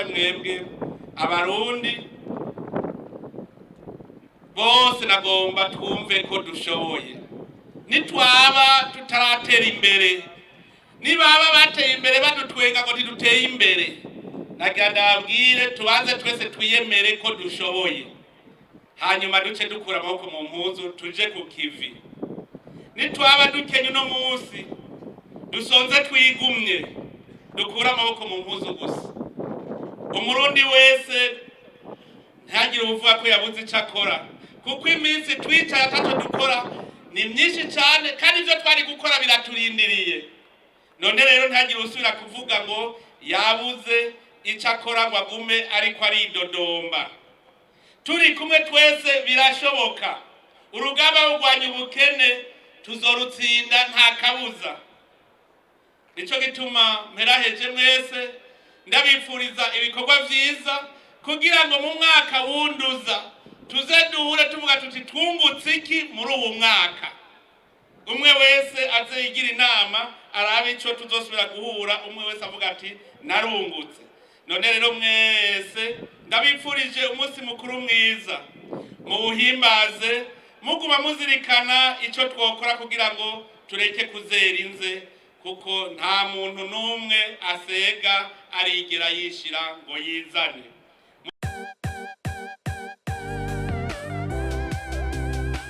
Mwebwe Abarundi bose, nagomba twumve ko dushoboye. Nitwaba tutaratera imbere, nibaba bateye imbere badutwenga ngo ntiduteye imbere, nagira ndababwire tubanze twese twiyemere ko dushoboye, hanyuma duce dukura amaboko mu mpuzu, tuje ku kivi. Nitwaba dukenye uno munsi, dusonze, twigumye, dukure amaboko mu mpuzu gusa. Umurundi wese ntihagire uwuvuga ko yabuze icyo akora, kuko iminsi twicaye ataco dukora ni myinshi cyane, kandi ibyo twari gukora biraturindiriye. None rero ntihagire usubira kuvuga ngo yabuze icyo akora, ngo agume ariko aridodomba. Turi kumwe twese birashoboka. Urugamba rurwanya ubukene tuzorutsinda, nta kabuza. Nico gituma mperaheje mwese ndabipfuriza ibikorwa vyiza, kugira ngo mu mwaka wunduza tuze duhure tuvuga tuti: "Twungutse iki muri uwu mwaka?" Umwe wese aze yigira inama, arabe ico tuzosubira guhura, umwe wese avuga ati: "Narungutse." None rero mwese ndabipfurije umunsi mukuru mwiza, muwuhimbaze muguma muzirikana ico twokora kugira ngo tureke kuzera inze, kuko nta muntu n'umwe asega arigera yishira ngo yizane.